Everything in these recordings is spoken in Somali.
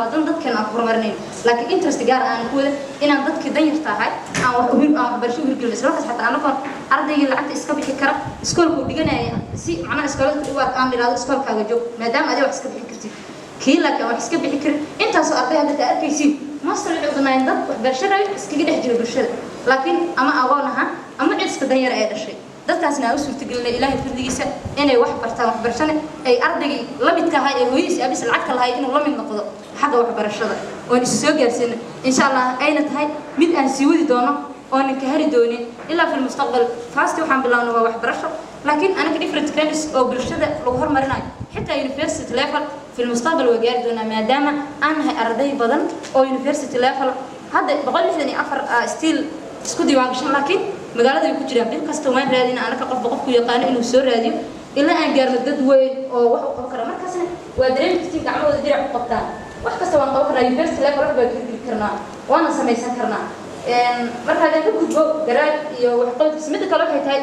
Waa dan dadkeena aan ku horumarinayno, laakiin interest gaar aan ku wada inaan dadkii danyarta ahay aan wax uhir aan waxbarasho u hirgelino. Isla markaas xataa anagoon ardaygii lacagta iska bixi kara iskoolkuu dhiganaya si macnaha iskoolada ku dhawaad aan idhaahdo iskoolkaaga joog maadaama adiga wax iska bixin kartid kii, laakiin wax iska bixi karin. Intaasoo arday hadda taa arkaysiin master waxay u banaayeen dad waxbarasho rabi iskaga dhex jira bulshada, laakiin ama agoon ahaan ama cid iska danyar ee dhashay. Dadkaasna aan u suurtagelinay Ilaahay fadligiisa inay wax bartaan, waxbarashana ay ardaygii la midka ahaa ee hooyadiis abis lacagta lahayd inuu la mid noqdo xagga waxbarashada, oon isu soo gaarsiino insha Allah, ayna tahay mid aan sii wadi doono oonan ka hari doonin ilaa fi lmustaqbal. First waxaan bilaabnay waa waxbarasho, laakiin anaga different kinds oo bulshada lagu hormarinayo xitaa university level fi lmustaqbal waa gaari doonaa, maadaama aan nahay arday badan oo university level. Hadda 164 still isku diiwaan gashan, laakiin magaalada way ku jiraan. Bil kasta waan raadina anaka qofba qofku yaqaano inuu soo raadiyo ilaa aan gaarno dad weyn oo wax u qaban kara. Markaasna waa dareemi kartiin, gacmahooda dirac ku qabtaan, wax kasta waan qaban karnaa. University level wax baan hirgeli karnaa, waana samaysan karnaa. Marka haddaan ka gudbo garaad iyo waxqabadkiisa, midda kale waxay tahay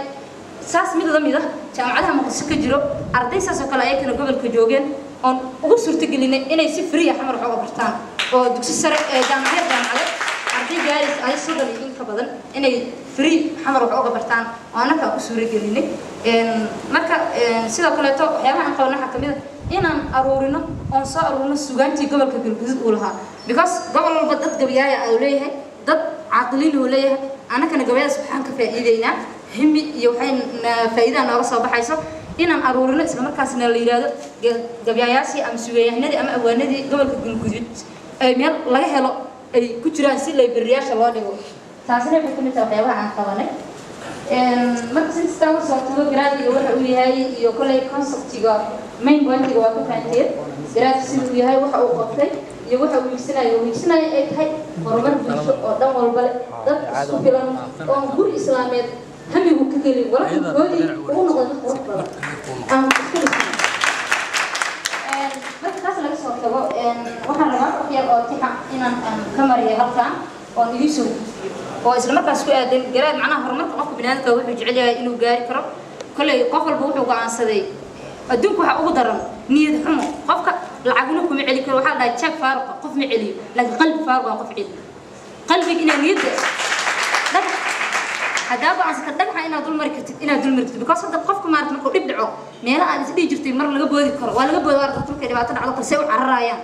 saas mid la mid ah jaamacadaha Muqdisho ka jiro arday saas oo kale ayakana gobolka joogeen oon ugu suurtagelinay inay si free ah Xamar wax uga bartaan oo dugsi sare ee jaamacad jaamacadeed arday gaaraysa ay 30 iyo in ka badan inay free Xamar wax uga bartaan oo annaka u suuragelinay. Marka sidoo kaleeto waxyaabaha aan qabanno waxaa kamid ah inaan aruurino oon soo aruurino sugaantii gobolka Galguduud uu lahaa, because gobol walba dad gabayaaya uu leeyahay, dad caaqiliin uu leeyahay. Annakana gabayadaas waxaan ka faa'iideynaa himi iyo waxay faa'iidaa nooga soo baxayso inaan aruurino, isla markaasna la yidhaahdo gabyayaashii ama sugayahanadii ama awaanadii gobolka Galguduud ay meel laga helo ay ku jiraan si library-yaasha loo dhigo. Taasina waxay kamid tahay waxyaabaha aan qabanay. Marka sintastaan usoo tago garaadiga waxa uu yahay iyo kolley concept-iga, main point-iga waa ka fahanteen. Garaadka sida uu yahay, waxa uu qabtay iyo waxa uu hiigsanayo, uu hiigsanayo ay tahay horumar bulsho oo dhan walba leh, dad isku filan oon guri islaameed hamigu ka gelin, walaxinkoodii uu noqdo dad qurux badan aan isku dhisno. Marka taas laga soo tago, waxaan rabaa wax yar oo tixa inaan aan ka mariyo halkan oon idiin soo gudbiyo oo isla markaas ku aadan garaad. Macnaha horumarka qofka biniaadamka wuxuu jecel yahay inuu gaari karo. Kolley qof walba wuxuu go'aansaday. Adduunka waxaa ugu daran niyad xumo. Qofka lacagna kuma celi karo. Waxaa la dhahay jeeb faaruqa qof ma celiyo, laakiin qalbi faaruqa qof celiyo. Qalbiga inaa niyadda dhagax haddaa go'aansata dhagaxa inaad dul mari kartid, inaad dul mari kartid, because hadda qofka maarata markuu dhib dhaco, meelaha aad isdhihi jirtay mar laga boodi karo waa laga booda. Aragta markay dhibaato dhacdo kalsee u cararayaan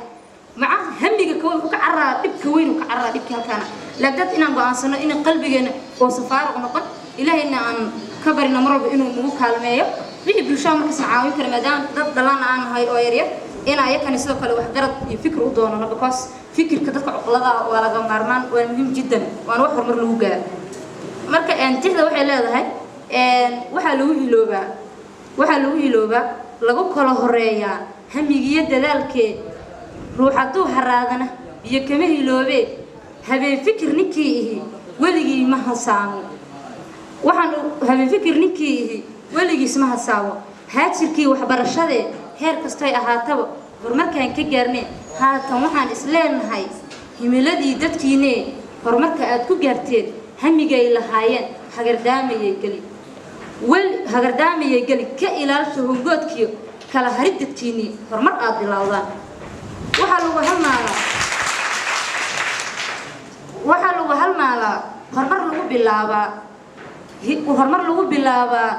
maca hamiga ka wuxuu ka cararaa, dhibka weyn uu ka cararaa dhibkii halkaana. Laakiin dad inaan go'aansano in qalbigeena uusan faaruq noqon, Ilaahayna aan ka barino mar walba inuu nagu kaalmeeyo wixii bulshada markaasna caawin kara, maadaama dad dhalaan aan nahay oo yaryar, in ayakani sidoo kale waxgarad iyo fikir u doonano, because fikirka dadka cuqlada waa laga maarmaan, waa muhiim jiddan, waana wax horumar lagu gaaro. Marka tixda waxay leedahay: waxaa lagu hiloobaa, waxaa lagu hiloobaa, lagu kala horeeyaa hamigiyo dadaalkee. Ruux hadduu haraadana biyo kama hiloobee. Habeen fikir ninkii ihi weligii ma hasaamo. Waxaan habeen fikir ninkii ihi weligiis ma hasaamo. Haajirkii waxbarashadee heer kastoy ahaataba horumarkaan ka gaarnee. Haatan waxaan isleenahay himiladii dadkiinee horumarka aad ku gaarteen hamigay lahaayeen hagardaamayay geli wel hagardaamayay geli. Ka ilaalsha hongoodkiyo kala harid dadkiinnii horumar aad bilowdaan. Waxaa lagu halmaalaa, waxaa lagu halmaalaa, horumar lagu bilaabaa, horumar lagu bilaabaa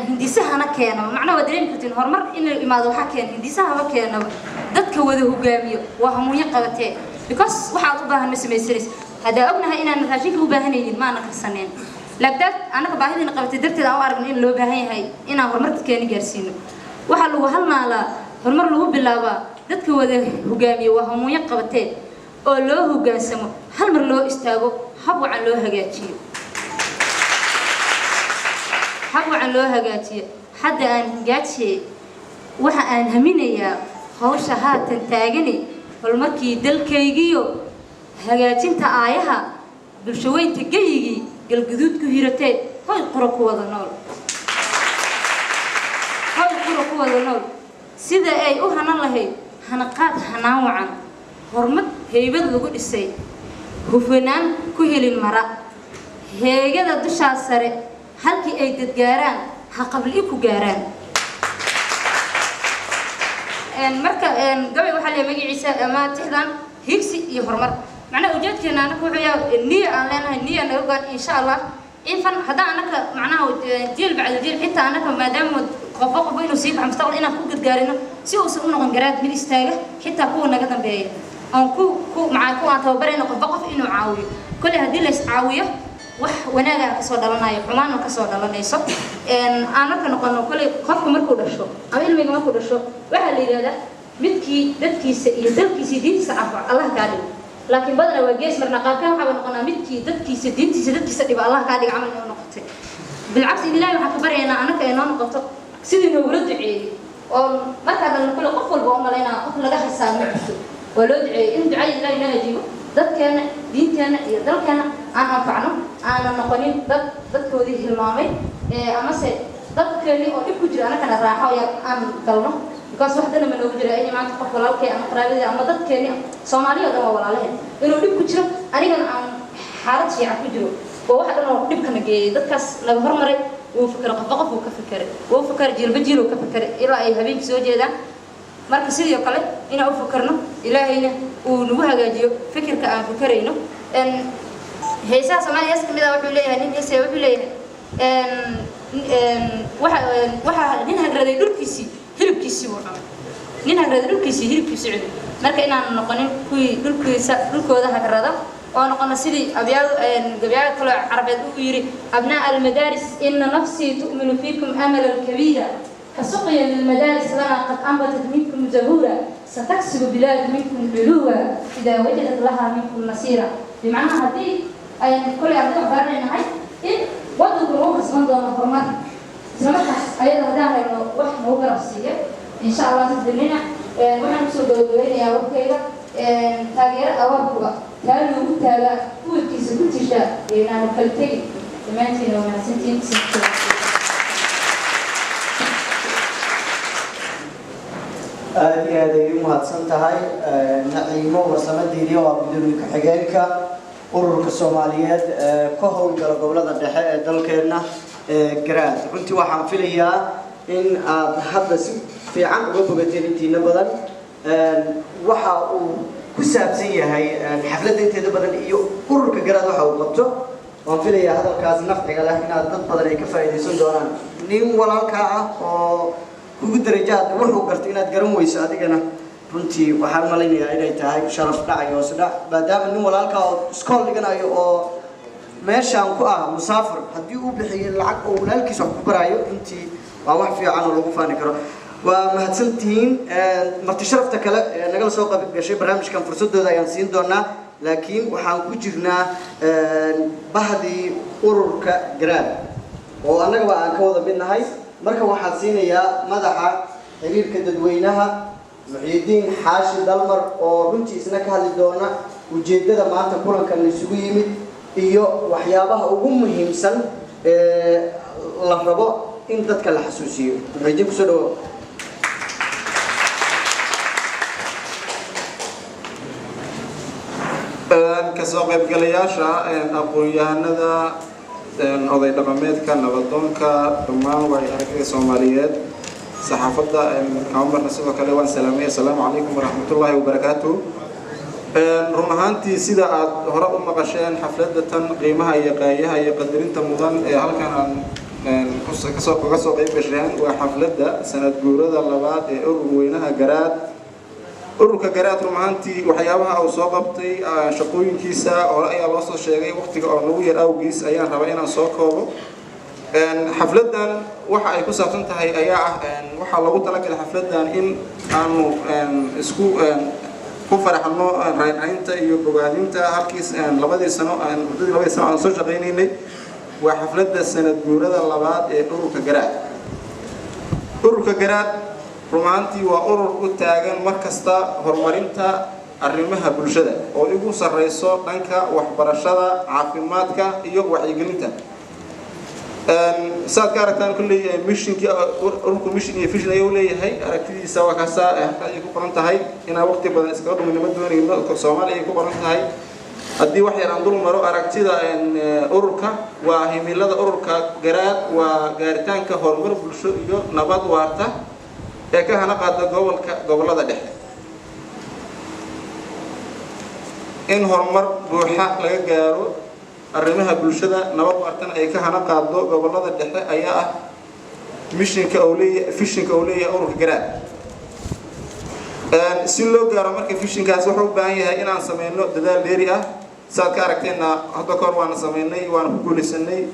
hindisahana keenaba. Macnaha waa dareemi kartiin horumar inuu imaado waxaa keena hindisahaba keenaba dadka wada hogaamiyo waa hamuunyo qabatee, because waxaad u baahan ma samaysanaysa. Haddaa ognahay inaan raashinka u baahanaynin maana karsaneen, laakiin annaga baahidiina qabatay darteed aan u aragno in loo baahan yahay inaan horumar dadkeena gaarsiino. Waxaa lagu halmaalaa, horumar lagu bilaabaa dadka wada hogaamiyo waa hamuunyo qabatee oo loo hogaansamo, hal mar loo istaago, hab wacan loo hagaajiyo, hab wacan loo hagaajiyo. Hadda aan hingaajiye waxa aan haminayaa hawsha haatan taagani horumarkii dalkaygiyo hagaajinta aayaha bulshaweynta geyigii Galguduud ku hiratee. Hoy qura ku wada nool, hoy qura ku wada nool, sida ay u hanan lahayd hanaqaad hanaan wacan, horumar haybad lagu dhisay, hufanaan ku helin mara heegada dushaa sare halkii ay dadgaaraan ha qabli ku gaaraan. Marka gabay waxaa leeyahay magaciisa ama tixdan higsi iyo horumar. Macnaha ujeedkeena anaka wuxuu yahay niya aan leenahay, niya naga go'an, insha Allah, in fan haddaan anaka macnaha jiil bacda jiil, xitaa anaka maadaama qofba qofba inuu sii baxo mustaqbal, inaan ku gargaarino si uusan u noqon Garaad mid istaaga, xitaa kuwa naga dambeeya oon ku macaa kuwa aan tababarayno, qofba qof inuu caawiyo. Kolley haddii la is caawiyo, wax wanaagaa kasoo dhalanayo, xumaana kasoo dhalanayso. Aan marka noqono, kolley qofka markuu dhasho ama ilmiga markuu dhasho, waxaa la yidhahdaa midkii dadkiisa iyo dalkiisa iyo diintiisa anfaco Allah kaa dhigo. Laakiin badanaa waa gees marna, qaarkaan waxaaba noqonaa midkii dadkiisa, diintiisa, dadkiisa dhiba Allah kaa dhiga camal inuu noqotay. Bilcagsi, in Ilahi waxaan ka baryaynaa anaka ay noo noqoto sidii noogula duceeyey oo markaa dhalna. Kule qof walba u malaynaa qof laga xisaab ma jirto, waa loo duceeyey in ducada Ilahi noo ajiibo, dadkeena, diinteena iyo dalkeena aan anfacno, aanan noqonin dad dadkoodii hilmaamay amase dadkeeni oo dhib ku jira anakana raaxo yar aan galno, because wax dana ma noogu jira in maanta qof walaalkay ama qaraabadii ama dadkeeni, Soomaaliya oo dhan waa walaalaheen, inuu dhib ku jiro anigana aan xaalad fiican ku jiro. Oo wax dhan oo dhibkana geeyay dadkaas naga hormaray wuu fekeray, qofba qof uu ka fekeray, wuu fekeray, jiilba jiil uu ka fekeray ilaa ay habeenkii soo jeedaan. Marka sidoo kale inaan u fekerno, Ilaahayna uu nagu hagaajiyo fikirka aan fekerayno. Heesaha Soomaaliya hees kamid ah wuxuu leeyahay nin heesaya, wuxuu leeyahay, waxa nin hagraday dhulkiisii hilibkiisii buu cunay, nin hagraday dhulkiisii hilibkiisii cunay. Marka inaan noqonin kuwii dhulkiisa dhulkooda hagrada, oo noqono sidii abyaad gabyaha kaloo Carabeed uu yiri: "أبناء المدارس إن نفسي تؤمل فيكم أملا كبيرا، كسقيا للمدارس لنا قد أنبتت منكم زهورا، ستكسب بلاد منكم علوا إذا وجدت لها منكم نصيرا." بمعنى هذه أي كل أرض baranaynahay in wadanku lagu kasban doono horumar, isla markaas ayada haddaan hayno wax nagu garab siiya, insha Allah. Saddelina waxaan kusoo gabagabeynayaa warkayga: taageero abaabkuba taa loogu taagaa, uwadkiisa ku tishaa, inaanu kala tegi. Dhammaantiina waa mahadsantiin. Aada iyo aad ay u mahadsan tahay Naciimo Warsamo Diiriyo, oo ah gudoomiye ku-xigeenka ururka Soomaaliyeed ee ka howlgala gobolada dhexe ee dalkeenna ee Garaad. Runtii waxaan filayaa in aad hadda si fiican uga bogateen intiina badan waxa uu ku saabsan yahay xafladda inteeda badan iyo ururka Garaad waxa uu qabto. Waan filayaa hadalkaas nafciga leh inaad dad badan ay ka faa'iidaysan doonaan. Nin walaalkaa ah oo kugu darajaad wuxuu gartay inaad garan weyso adigana, runtii waxaan malaynayaa inay tahay sharaf dhac iyo hoos dhac, maadaama nin walaalkaa oo iskool dhiganayo oo meeshaan ku ah musaafir haddii uu bixiyay lacag oo walaalkiis wax ku baraayo, runtii waa wax fiican oo lagu faani karo. Waa mahadsantihiin. Marti sharafta kale ee nagala soo qayb gashay barnaamijkan fursadooda ayaan siin doonaa, laakiin waxaan ku jirnaa bahdii ururka Garaad oo annagaba aan ka wada mid nahay. Marka waxaan siinayaa madaxa xiriirka dadweynaha, Muxyidiin Xaashi Dalmar, oo runtii isna ka hadli doona ujeeddada maanta kulankan la isugu yimid iyo waxyaabaha ugu muhiimsan ee la rabo in dadka la xasuusiyo. Muxyidiin, kusoo dhawo. Kasoo qaybgalayaasha, aqoon-yahanada, oday dhaqameedka, nabadoonka, dhammaan waay aragtida Soomaaliyeed, saxaafadda kama marna, sidoo kale waan salaamay. Assalaamu calaykum waraxmatullaahi wabarakaatu. Run ahaantii, sida aad hore u maqasheen, xafladda tan qiimaha iyo qaayaha iyo qadarinta mudan ee halkan aan kasoo kaga soo qayb gasheen waa xafladda sanad guurada labaad ee urur weynaha Garaad, ururka Garaad. Run ahaantii, waxyaabaha uu soo qabtay, shaqooyinkiisa hore ayaa loo soo sheegay. Waqtiga oo nagu yar awgiis ayaan rabaa inaan soo koobo. Xafladdan waxa ay ku saabsan tahay ayaa ah, waxaa loogu talagalay xafladdan in aanu isku ku faraxno raynraynta iyo bogaadinta halkii labadii sano, muddadii 2dii sano aan soo shaqaynaynay. Waa xafladda sanad guurada labaad ee ururka Garaad. Ururka Garaad run ahaantii waa urur u taagan mar kasta horumarinta arrimaha bulshada oo igu sarreyso dhanka waxbarashada, caafimaadka iyo wacyigelinta. Saad ka aragtaan kulley missionkii ururku, mission iyo vision ayuu leeyahay. Aragtidiisa waa kaasaa, halka ayay ku qoran tahay. Inaan waqti badan iskaga dhuminimo doonayno, Soomaaliya ay ku qoran tahay. Haddii wax yar aan dul maro aragtida ururka, waa himilada ururka Garaad waa gaaritaanka horumar bulsho iyo nabad waarta. Ee ka hana qaada gobolka, gobollada dhexe, in horumar buuxa laga gaaro arrimaha bulshada, nabad waartana ay ka hana qaado gobollada dhexe ayaa ah missionka uu leeyahay, visionka uu leeyahay ururka Garaad. Si loo gaaro marka visionkaas, wuxuu u baahan yahay inaan sameyno dadaal dheeri ah. Saad ka aragteenna, hadda kahor waana sameynay, waana ku guulaysanay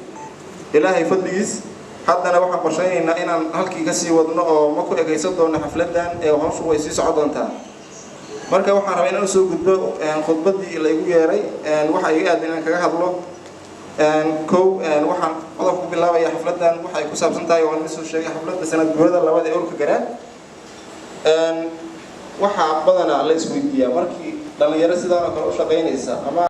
Ilaahay fadligiis. Haddana waxaan qorsheynaynaa inaan halkii kasii wadno oo ma ku ekaysan doono xafladan ee hawshu way sii socon doontaa. Marka waxaan rabaa inaan usoo gudbo khudbaddii la igu yeeray. Waxa iga aadan inaan kaga hadlo kow, waxaan qodob ku bilaabaya xafladan waxa ay ku saabsan tahay. Waan idin soo sheegay xafladda sanad guurada labaad ee ururka Garaad. Waxaa badanaa la isweydiiyaa markii dhalinyaro sidaan oo kale u shaqaynaysa ama